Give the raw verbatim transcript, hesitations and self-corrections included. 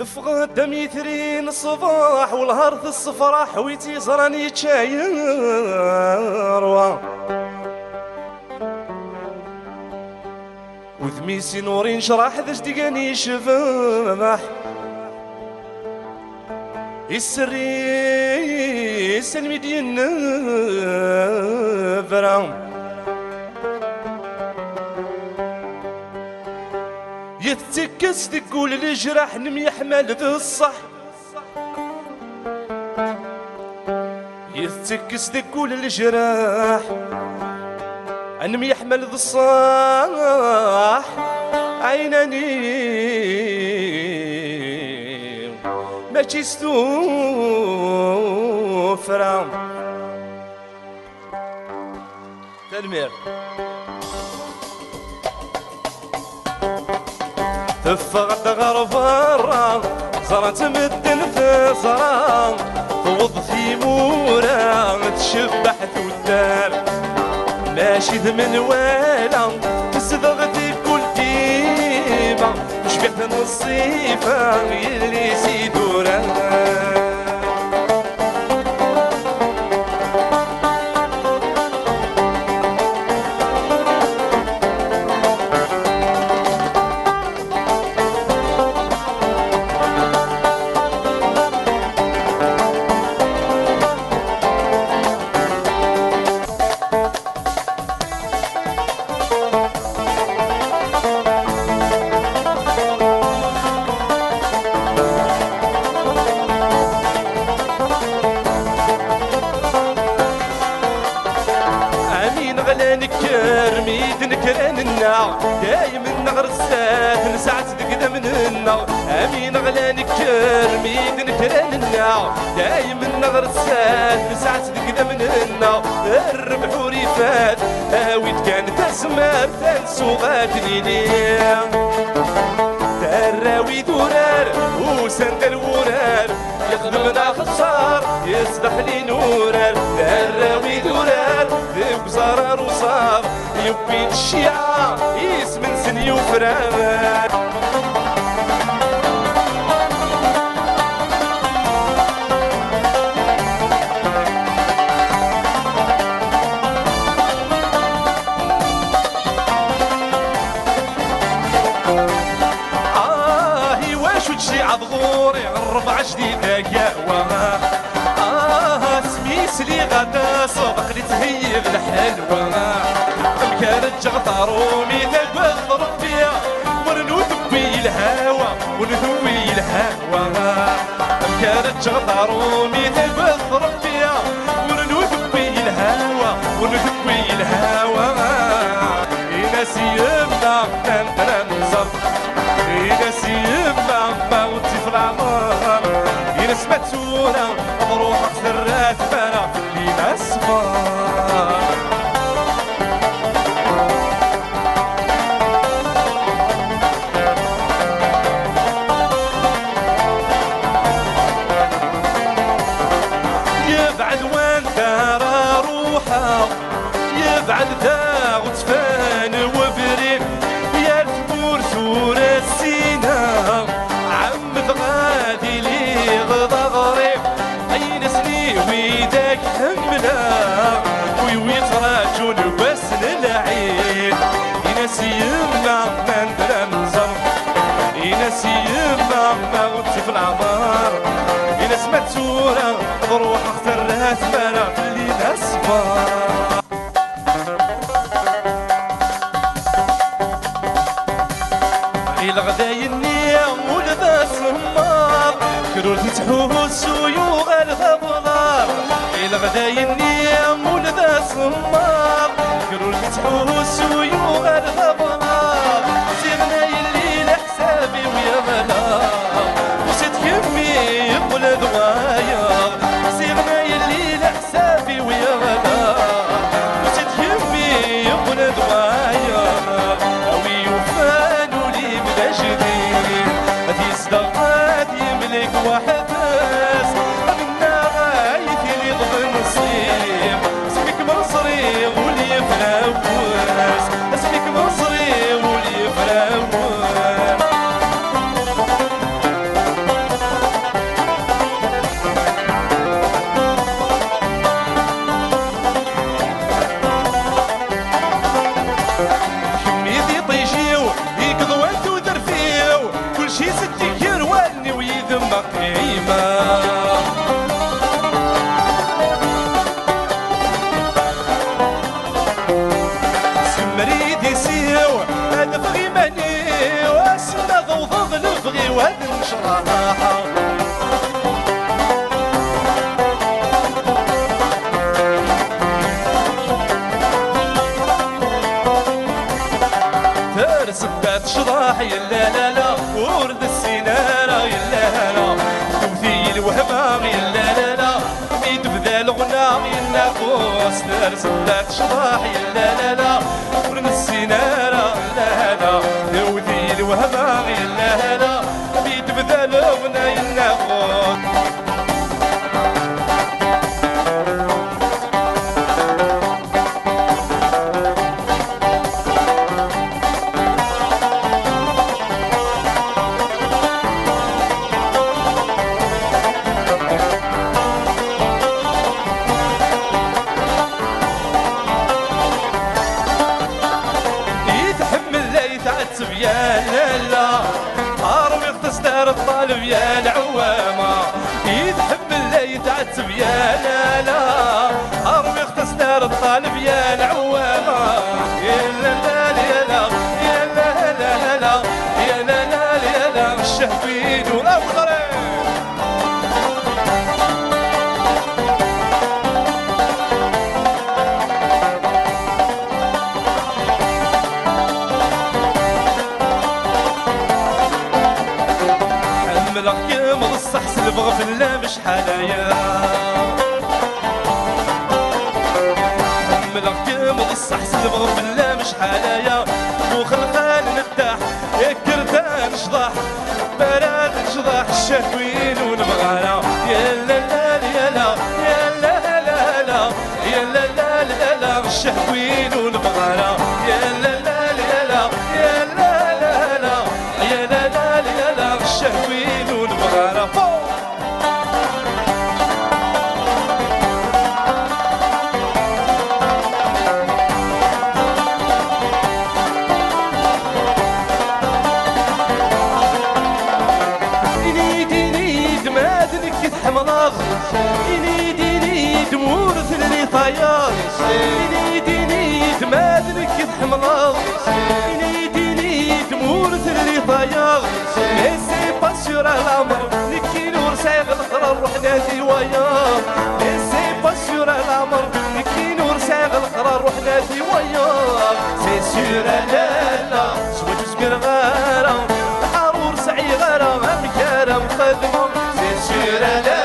Teffeɣ-d am yitri n ṣṣbeḥ, welhar tessefraḥ, wi tt-yeẓran yečča yerwa. Udem-is inuṛ inecraḥ, d as-d-igan yecbeḥ. Isser-is almi d-yennebra. Yettekkes deg wul lejraḥ, nemyeḥmal d ṣṣeḥ. Yettekkes deg wul lejraḥ, nemyeḥmal d ṣṣeḥ. Ɛinani mačči s tuffra. Tanemmirt. Teffeɣ-d ɣer berra, ẓran-tt medden teẓra, tewweḍ timura, tcebbeḥ tuddar. Mačči d menwala, tezdeɣ di kul dima, tecbiḥt n ṣṣifa, yelli-s idurar. Amin ɣla nekker mi d-nekran-nneɣ, dayem neɣ ɣer zdat, nesɛa-tt deg idammen-nneɣ. Amin ɣla nekker mi d-nekran-nneɣ, dayem neɣ ɣer zdat, nesɛa-tt deg idammen-nneɣ. Rrbeḥ ur ifat, awi-d kan tazmert, ad nsuɣ ad nini. Tarraw idurar, usan-d ar wurar, yexdem-d axeṣṣar, yesdeḥli nurar. Tarraw idurar, deg uẓar ar uẓar, yewwi-d cciɛa, isem-nsen yufrar. Ah, iwacu tciɛeḍ ɣur-i, rrbeɛ jdid agawa. Ah, asmi sliɣ ad taseḍ, aql-i ttheyyiɣ lḥelwa. Amek ara ǧǧeɣ taṛumi, tagad Ṛebbi, ur nutewwi lhawa, ur nutewwi lhawa. Amek ara ǧǧeɣ taṛumi, tagad Ṛebbi, ur nutewwi lhawa, ur nutewwi lhawa. Ini-as i yemma, nnan-d la nẓer. Ini-as i yemma, ma ur tif leɛmer. Ini-as ma d tura, ad ruḥeɣ terra tmara fell-i, ma ṣber. Yebɛed wanda ara ruḥeɣ, yebɛed daɣ ttfan webrid, yal tmurt ur as-ssineɣ, ɛemmed ɣad iliɣ d aɣrib. Ayen asni widak ḥemmleɣ, wi wi ttraǧun wass n lɛid. Ini-as i yemma ma nella nẓer, ini-as i yemma ma ur tif leɛmer. Ini-as ma d tura ad ruḥeɣ terra tmara fell-i d aṣber. Ileɣday-nni ul d asemmaḍ, kra ur tettḥussu yuɣal d ablaḍ. Ileɣday-nni ul d asemmaḍ, kra ur tettḥussu yuɣal d ablaḍ. Ziɣen a yelli leḥsab-iw yeɣla, usiɣ-d kemmi yeqqel d wayeḍ. Ziɣen a yelli leḥsab Safi-w yeɣla, usiɣ-d kemmi yeqqel d wayeḍ. A wi yufan ul-im d ajdid, ad yezdeɣ, ad yemlek weḥd-s. Amennaɣ ay tiliḍ d nnṣib, asmi kem-ẓriɣ ul yefrawes, asmi kem-ẓriɣ ul yefrawes. Rid isiw, ad neffeɣ iman-iw, asmi ad awḍeɣ lebɣi-w ad necḍeḥ. Tersebba tecḍeḥ, yella lala, ur nessin ara, yella lala, tewwet-iyi lwehma, yella lala, mi tebda leɣna, yella ɣus, tersebba tecḍeḥ, yella lala, ur nessin ara, lala, tewwet-iyi lwehma, yella lala, mi tebda leɣna, yella ɣus. I tḥemmel ay tɛetteb ya lalla, rwiɣ tesdar ṭṭaleb ya lɛewwama. I tḥemmel ay tɛetteb ya lalla, rwiɣ tesdar ṭṭaleb ya lɛewwama. Ya lalla, ya la, ya la, la, la, ya lalla, ya la, ccehb-inu, a weḍri. Ḥemmleɣ-kem d ṣṣeḥ, selbeɣ fell-am acḥal aya. Ḥemmleɣ-kem d ṣṣeḥ, selbeɣ fell-am acḥal aya. Muxelxal neddaḥ, kkret ad necḍeḥ. Barad necḍeḥ, ccehb-inu nebɣa ara. Ya la la la la, ya la la la la, ya la la la la, ccehb-inu nebɣa ara. Ya la la la la, ya la la la la, ya la la la la, ccehb-inu nebɣa ara. Ini-d, ini-d, ma d nekk i tḥemmleḍ. Ini-d, ini-d, ma ur telli tayeḍ. Ini-d, ini-d, ma d nekk i tḥemmleḍ. Ini-d, ini-d, ma ur telli tayeḍ. Mais c'est pas sûr à l'amour, nekkini ur sɛiɣ lexrar, ruḥ nadi wayeḍ. Mais c'est pas sûr à l'amour, nekkini ur sɛiɣ lexrar, ruḥ nadi wayeḍ. C'est sûr, a lalla, s wacu zmireɣ ara, lḥar ur sɛiɣ ara, amek ara m-xedmeɣ? C'est sûr, a lalla.